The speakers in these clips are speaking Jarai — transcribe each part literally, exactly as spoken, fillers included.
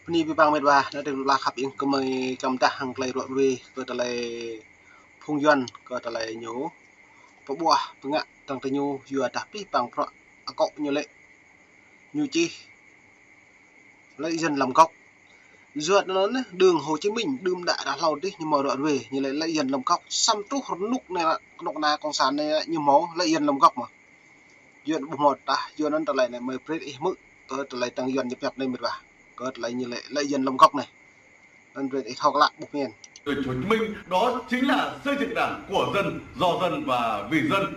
Bơni abih bang met wa, ană tring lŏn ala khăp ing kơmơi kăm dah hăng tơlơi ruă ruê kơ tơlơi phung Yuan, kơ tơlơi ñu pơƀuah pơngă tăng tơ ñu yua dah abih bang prăk akŏ ñu lĕ ñu čih lễ dân làm gốc. Yua anŭn, đường Hồ Chí Minh đưm đă ră hlâo dih ñu hmâo ruă ruê, ñu lĕ lễ dân làm gốc. Samơ̆ truh rơnŭk anai, rơnŭk anai cộng sản anai ñu hmâo lễ dân làm gốc mơ̆n. Yuan ƀu hmâo tah, yua anŭn tơlơi anai mơi brơi ih hmư̆ kơ tơlơi tăng Yuan ñu pơhiăp anai met wa. Kơ tơlơi ñu lĕ lễ dân làm gốc anai. Anŭn brơi ih thâo klă ƀuh mơ̆n. Chủ tịch Hồ Chí Minh, đó chính là xây dựng Đảng của dân, do dân và vì dân.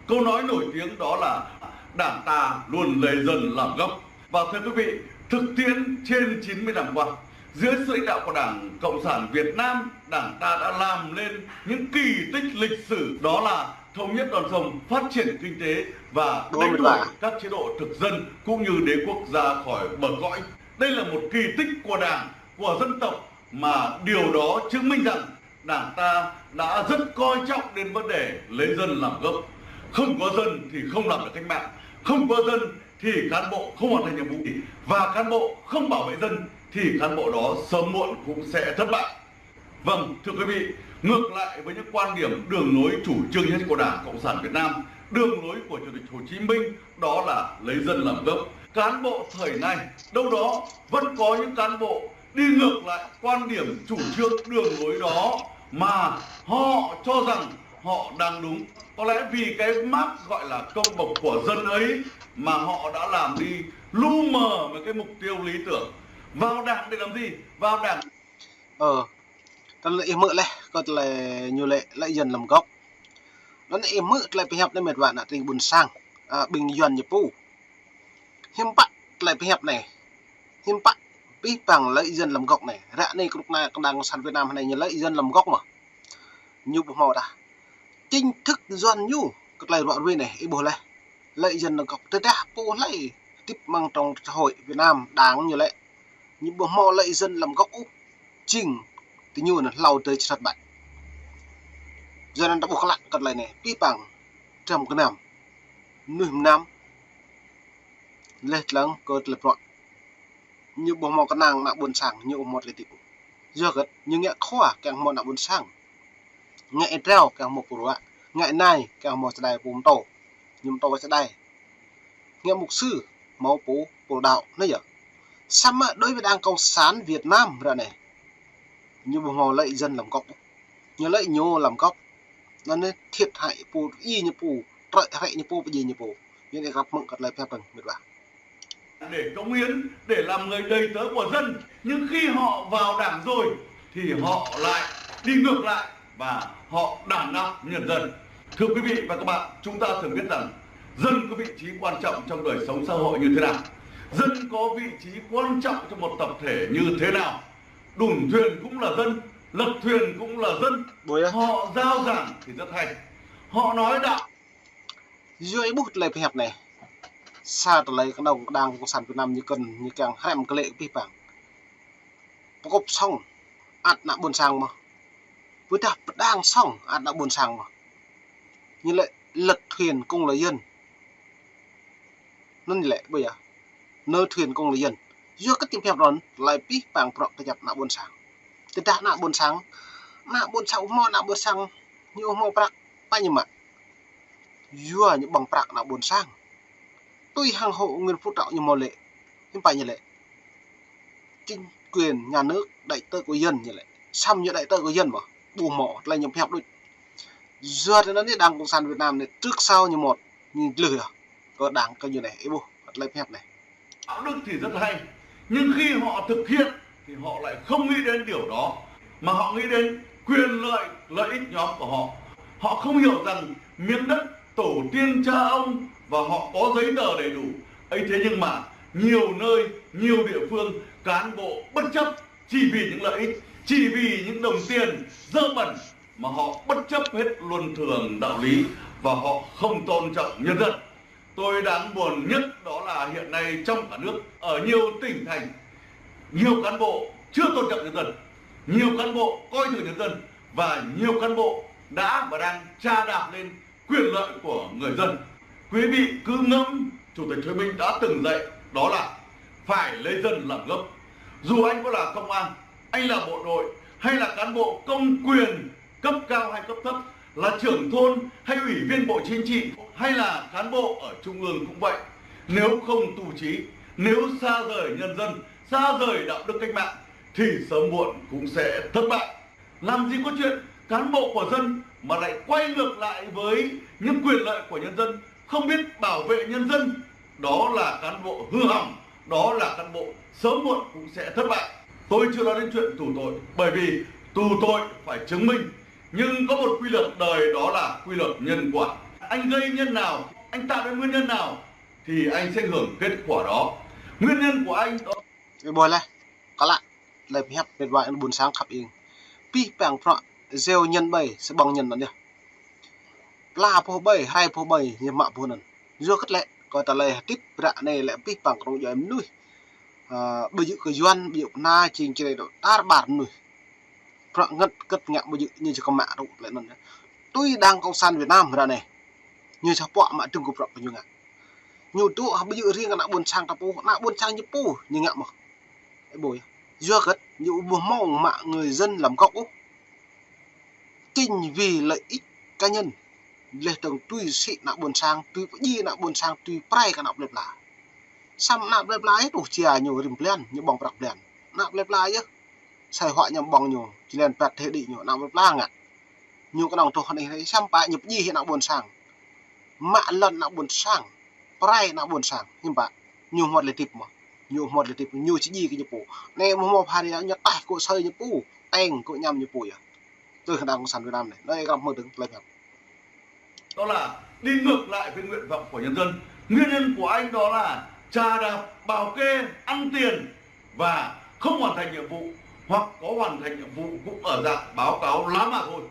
Câu nói nổi tiếng đó là Đảng ta luôn lấy dân làm gốc. Và thưa quý vị, thực tiễn trên chín mươi năm qua, dưới sự lãnh đạo của Đảng Cộng sản Việt Nam, Đảng ta đã làm nên những kỳ tích lịch sử, đó là thống nhất non sông, phát triển kinh tế và đánh đuổi các chế độ thực dân cũng như đế quốc ra khỏi bờ cõi. Đây là một kỳ tích của Đảng, của dân tộc, mà điều đó chứng minh rằng Đảng ta đã rất coi trọng đến vấn đề lấy dân làm gốc. Không có dân thì không làm được cách mạng, không có dân thì cán bộ không hoàn thành nhiệm vụ, và cán bộ không bảo vệ dân thì cán bộ đó sớm muộn cũng sẽ thất bại. Vâng, thưa quý vị, ngược lại với những quan điểm đường lối chủ trương nhất của Đảng Cộng sản Việt Nam, đường lối của Chủ tịch Hồ Chí Minh đó là lấy dân làm gốc. Cán bộ thời nay đâu đó vẫn có những cán bộ đi ngược lại quan điểm chủ trương đường lối đó mà họ cho rằng họ đang đúng. Có lẽ vì cái mác gọi là công bộc của dân ấy mà họ đã làm đi lu mờ với cái mục tiêu lý tưởng. Vào Đảng để làm gì? Vào Đảng. Ơ, tơlơi ih hmư̆ laih, kơ tơlơi ñu lĕ lễ dân làm gốc. Anŭn ih hmư̆ tơlơi pơhiăp anai met wa ană tring ƀôn sang, ơ, ƀing Yuan ñu pô. Hiư̆m pă tơlơi pơhiăp anai. Hiư̆m pă abih bang lễ dân làm gốc anai. Ră anai kơnuk kơna kơnang cộng sản Việt Nam anai ñu lễ dân làm gốc mơ̆n. Ñu ƀu hmâo tah. Chính thức Yuan ñu kơ tơlơi ruă ruê anai, ih ƀuh laih. Lễ dân làm gốc tơdah pô hlơi hơdip amăng trong xã hội Việt Nam, Đảng ñu lĕ. Ñu ƀu hmâo lễ dân làm gốc ôh. Jing tơ ñu anŭn hlâo dơi čơsat ƀai. Yua anŭn ta ƀuh klă kơ tơlơi anai, abih bang dram gơnam, mơnuih mơnam, laih dơlăng kơ tơlơi prăk. Ñu ƀu hmâo kơnang ană ƀôn sang, ñu ƀu hmâo tơlơi hơdip. Yua hơget? Ñu ngă khua kiăng hmâo ană ƀôn sang. Ngă ih drao kiăng hmâo pô ruă. Ngă ih nai kiăng hmâo čơđai pô mơtô. Ñu mơtô čơđai. Ngă mục sư hmâo pô, pô đaŏ, anai yơh. Samơ̆ đối với Đảng Cộng sản Việt Nam ră anai, ñu ƀu hmâo lễ dân làm gốc. Ñu lĕ ñu làm gốc. Anŭn anai thiệt hại pô, ih ñu pô, trơi hrĕ ñu pô, pơdjai ñu pô. Yua anŭn ih krăp hmư̆ kơ tơlơi pơhiăp anai met wa. Để cống hiến, để làm người đầy tớ của dân. Nhưng khi họ vào Đảng rồi thì họ lại đi ngược lại và họ đàn áp nhân dân. Thưa quý vị và các bạn, chúng ta thường biết rằng dân có vị trí quan trọng trong đời sống xã hội như thế nào, dân có vị trí quan trọng trong một tập thể như thế nào. Đủn thuyền cũng là dân, lật thuyền cũng là dân. Họ giao giảng thì rất hay, họ nói đạo. Yua ih ƀuh tơlơi pơhiăp anai. Sa tơlơi kơnơ̆ng Đảng Cộng sản Việt Nam ñu kơ̆n, ñu kiăng hrăm kơ lĕ abih bang. Pơkŏp sŏng ăt ană ƀôn sang mơ̆n. Ƀôdah pơdang sŏng ăt ană ƀôn sang mơ̆n. Ñu lĕ lật thuyền cũng là dân. Anŭn lĕ ƀu yơh. Lật thuyền cũng là dân. Yua kơ tơlơi pơhiăp anŭn, tơlơi abih bang prăk kơjăp ană ƀôn sang. Tơdah ană ƀôn sang, ană ƀôn sang ƀu hmâo ană ƀôn sang, ñu ƀu hmâo prăk, pă ñu mă. Yua ñu ƀơ̆ng prăk ană ƀôn sang. Tui hăng Hồ Nguyên Phú Trọng ñu hmâo lĕ, hiư̆m pă ñu lĕ. Chính quyền nhà nước đại tớ của dân ñu lĕ. Samơ̆ ñu đại tớ của dân mơ̆n, ƀu hmâo, tơlơi ñu pơhiăp đôč. Yua anŭn anai Đảng Cộng sản Việt Nam anai trước sau ñu mơ̆t, ñu dlưh yơh. Kơ Đảng kơ ñu anai, ih ƀuh, tơlơi pơhiăp anai. Đạo đức thì rất hay, nhưng khi họ thực hiện thì họ lại không nghĩ đến điều đó, mà họ nghĩ đến quyền lợi, lợi ích nhóm của họ. Họ không hiểu rằng miếng đất tổ tiên cha ông và họ có giấy tờ đầy đủ. Ấy thế nhưng mà nhiều nơi, nhiều địa phương, cán bộ bất chấp chỉ vì những lợi ích, chỉ vì những đồng tiền dơ bẩn mà họ bất chấp hết luân thường đạo lý và họ không tôn trọng nhân dân. Tôi đáng buồn nhất đó là hiện nay trong cả nước, ở nhiều tỉnh thành, nhiều cán bộ chưa tôn trọng nhân dân, nhiều cán bộ coi thường nhân dân và nhiều cán bộ đã và đang chà đạp lên quyền lợi của người dân. Quý vị cứ ngẫm Chủ tịch Hồ Chí Minh đã từng dạy, đó là phải lấy dân làm gốc. Dù anh có là công an, anh là bộ đội, hay là cán bộ công quyền cấp cao hay cấp thấp, là trưởng thôn hay ủy viên bộ chính trị, hay là cán bộ ở trung ương cũng vậy, nếu không tu trí, nếu xa rời nhân dân, xa rời đạo đức cách mạng, thì sớm muộn cũng sẽ thất bại. Làm gì có chuyện cán bộ của dân mà lại quay ngược lại với những quyền lợi của nhân dân, không biết bảo vệ nhân dân, đó là cán bộ hư hỏng, đó là cán bộ sớm muộn cũng sẽ thất bại. Tôi chưa nói đến chuyện tù tội, bởi vì tù tội phải chứng minh, nhưng có một quy luật đời, đó là quy luật nhân quả. Anh gây nhân nào, anh tạo ra nguyên nhân nào, thì anh sẽ hưởng kết quả đó. Nguyên nhân của anh đó. Ih ƀuh laih, klă, tơlơi pơhiăp mĕt wa ƀôn sang khăp ing. Pih pang prăk, jeo nhân ƀai, sơbong nhân anŭn yơh. Pla pô ƀai, hrơi pô ƀai, ñu mă pô anŭn. Yua kơ tơlơi, kơ tơlơi hơdip ră anai lĕ pih pang kơnung djuai mơnuih. Ơ, ƀu djơ̆ kơ Yuan, ƀu djơ̆ kơ na, jing čơđai dŏ tar ƀar mơnuih. Prăk ngăt kơt ngă ƀu djơ̆, ñu či kơ mă rŭ tơlơi anŭn yơh. Tui Đảng Cộng sản Việt Nam ră anai. Ñu čah pŏk mă dơ̆ng kơ prăk kơ ñu ngă. Ñu dŏ hă ƀu djơ̆ riêng ană ƀôn sang ta pô, ană ƀôn sang ñu pô, ñu ngă mơ̆n. Ih ƀuh yơh. Yua kơ ñu ƀu hmâo mă người dân làm gốc ôh. Chính vì lợi ích cá nhân. Laih dơ̆ng tui sĭ ană ƀôn sang, tui pơdjai ană ƀôn sang, tui pơrai kơ ană plơi pla. Samơ̆ ană plơi pla ih tuh sia ñu rĭm blan, ñu ƀơ̆ng prăk blan. Ană plơi pla yơh. Sai huă ñu ƀơ̆ng ñu, či lĕ păt tơhê đĭ ñu, ană plơi pla ngă. Ñu kơnơ̆ng tuh anai, samơ̆ ñu pơdjai ană ƀôn sang. Mă lŏn ană ƀôn sang, pơrai ană ƀôn sang, hiư̆m pă. Ñu hmâo tơlơi hơdip mơ̆n. Ñu hmâo tơlơi hơdip, ñu či djai kơ ñu pô. Anai mơ̆ hmâo phara ñu taih kơ asơi ñu pô, teng kơ añăm ñu pô yơh. Tui Đảng Cộng sản Việt Nam anai, anai kơ mơ̆ dơ̆ng tơlơi pơhiăp. Đó là đi ngược lại với nguyện vọng của nhân dân. Nguyên nhân của anh đó là chà đạp, bảo kê, ăn tiền và không hoàn thành nhiệm vụ, hoặc có hoàn thành nhiệm vụ cũng ở dạng báo cáo lá mà thôi.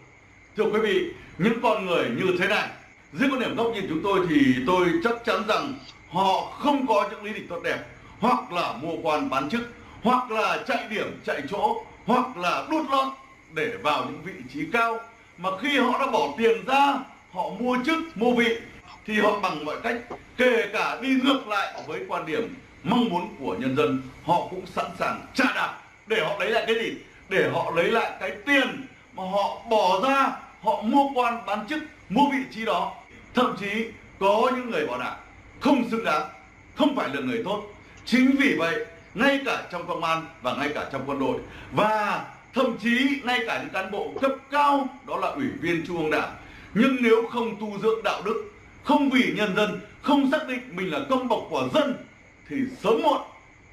Thưa quý vị, những con người như thế này, dưới quan điểm góc nhìn chúng tôi thì tôi chắc chắn rằng họ không có những lý lịch tốt đẹp, hoặc là mua quan bán chức, hoặc là chạy điểm chạy chỗ, hoặc là đút lót để vào những vị trí cao. Mà khi họ đã bỏ tiền ra, họ mua chức, mua vị, thì họ bằng mọi cách, kể cả đi ngược lại với quan điểm mong muốn của nhân dân, họ cũng sẵn sàng chà đạp để họ lấy lại cái gì? Để họ lấy lại cái tiền mà họ bỏ ra, họ mua quan bán chức, mua vị trí đó. Thậm chí có những người bảo đảm không xứng đáng, không phải là người tốt. Chính vì vậy, ngay cả trong công an và ngay cả trong quân đội, và thậm chí ngay cả những cán bộ cấp cao, đó là ủy viên Trung ương Đảng, nhưng nếu không tu dưỡng đạo đức, không vì nhân dân, không xác định mình là công bộc của dân, thì sớm muộn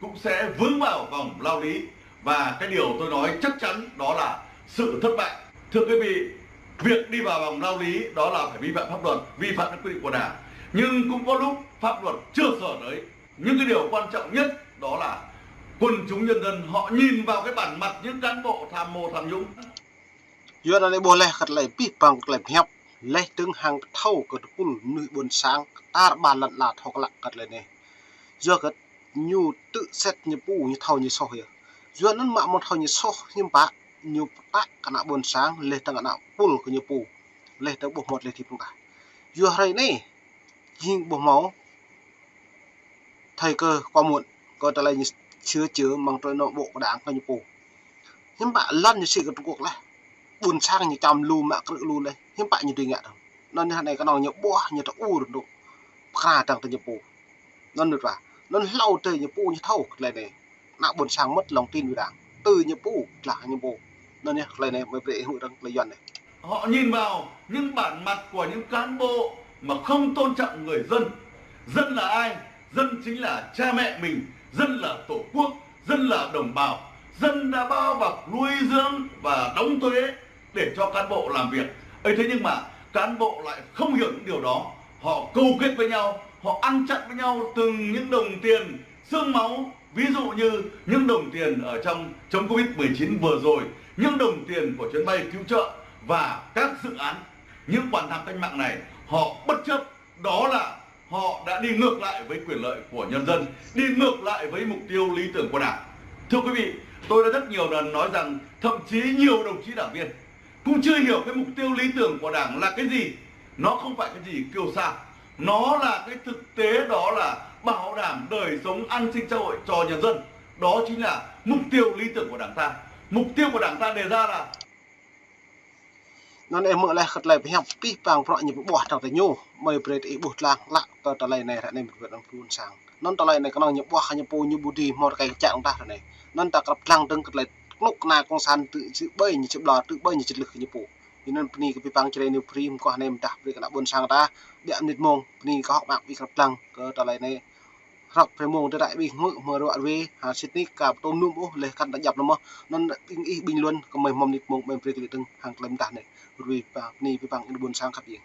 cũng sẽ vướng vào vòng lao lý. Và cái điều tôi nói chắc chắn đó là sự thất bại. Thưa quý vị, việc đi vào vòng lao lý đó là phải vi phạm pháp luật, vi phạm các quy định của Đảng. Nhưng cũng có lúc pháp luật chưa sở tới. Nhưng cái điều quan trọng nhất đó là quần chúng nhân dân họ nhìn vào cái bản mặt những cán bộ tham mô tham nhũng. Yua anŭn ih ƀuh laih kơ tơlơi pih pang kơ tơlơi pơhiăp, laih dơ̆ng hăng kơ thâo kơ tơpul mơnuih ƀôn sang, tar ƀar lŏn ala thâo klă kơ tơlơi anai. Yua kơ ñu tŭ set ñu pô ñu thâo ñu soh yơh. Yua anŭn mă mơ̆n thâo ñu soh hiư̆m pă ñu pơtă kơ ană ƀôn sang, laih dơ̆ng ană pul kơ ñu pô. Laih dơ̆ng ƀu hmâo tơlơi hơdip pơngah. Yua hrơi anai, jing ƀu hmâo thời cơ kơ muôn, kơ tơlơi ñu sửa chữa mơ̆ng trôi nô bộ kơ Đảng kơ ñu pô. Hiư̆m pă lŏn ñu sĭ kơ Trung Quốc laih. Ƀôn sang ñu čăm lu mă krư̆ lu laih. Hiư̆m pă ñu tui ngă dơ̆ng. Anŭn anai kơnơ̆ng ñu ƀuh ñu tơ ur dŏ. Pơkra dơ̆ng tơ ñu pô. Anŭn nut wa. Anŭn hlâo tơ ñu pô ñu thâo kơ tơlơi anai. Ană ƀôn sang mơ̆t lòng tin ƀu djơ̆. Tơ ñu pô, tlah ñu pô. Anŭn yơh, tơlơi anai, mơi brơi hmư̆ dơ̆ng tơlơi Yuan anai. Họ nhìn vào những bản mặt của những cán bộ mà không tôn trọng người dân. Dân là ai? Dân chính là cha mẹ mình. Dân là Tổ quốc. Dân là đồng bào. Dân đã bao bọc, nuôi dưỡng và đóng thuế để cho cán bộ làm việc. Ấy, thế nhưng mà cán bộ lại không hiểu những điều đó. Họ câu kết với nhau, họ ăn chặn với nhau từng những đồng tiền xương máu. Ví dụ như những đồng tiền ở trong chống Covid mười chín vừa rồi, những đồng tiền của chuyến bay cứu trợ và các dự án, những quan tham cách mạng này, họ bất chấp, đó là họ đã đi ngược lại với quyền lợi của nhân dân, đi ngược lại với mục tiêu lý tưởng của Đảng. Thưa quý vị, tôi đã rất nhiều lần nói rằng thậm chí nhiều đồng chí đảng viên cũng chưa hiểu cái mục tiêu lý tưởng của Đảng là cái gì. Nó không phải cái gì kiêu sa. Nó là cái thực tế, đó là bảo đảm đời sống an sinh xã hội cho nhân dân. Đó chính là mục tiêu lý tưởng của Đảng ta. Mục tiêu của Đảng ta đề ra là Anŭn ih mơ̆ lĕ kơ tơlơi pơhiăp pih pang prăk ñu pơƀuah tơ̆ng tơ ñu, mơi brơi tơ ih ƀuh tlang lă kơ tơlơi anai ră anai mơ̆ kơ ƀing ƀôn sang. Anŭn tơlơi anai kơnơ̆ng ñu ƀuah ñu pô ñu ƀu dưi hmâo tơkai kơčăk tơ̆ng tah ră anai. Anŭn ta krăp tlang dơ̆ng kơ tơlơi kơnuk kơna kông sản tơ či ƀơi ñu či ƀlŏr tơ ƀơi ñu či lĕ kơ ñu pô. Anŭn bơni kơ pih pang Jrai News Free mơ̆ kơ anai mơ̆ tah brơi kơ ană ƀôn sang ta. Biă mơnit mông bơni kơ hŏk mơak ih krăp tlang kơ tơlơi anai. Hrăp brơi mông tơdă ƀing hmư̆ hmư̆ ruă ruê, ha, sĭt nik ka pơtô mơnum ôh, leh kăn ta djăp lơmơ̆. Anŭn ƀing ih bình luận kơ mơi hmâo mơnit mông mơi brơi kơ lĕ dơ̆ng hăng tơlơi mơ̆ tah anai. Ruê pă, bơni pih pang ih ƀôn sang khăp ih.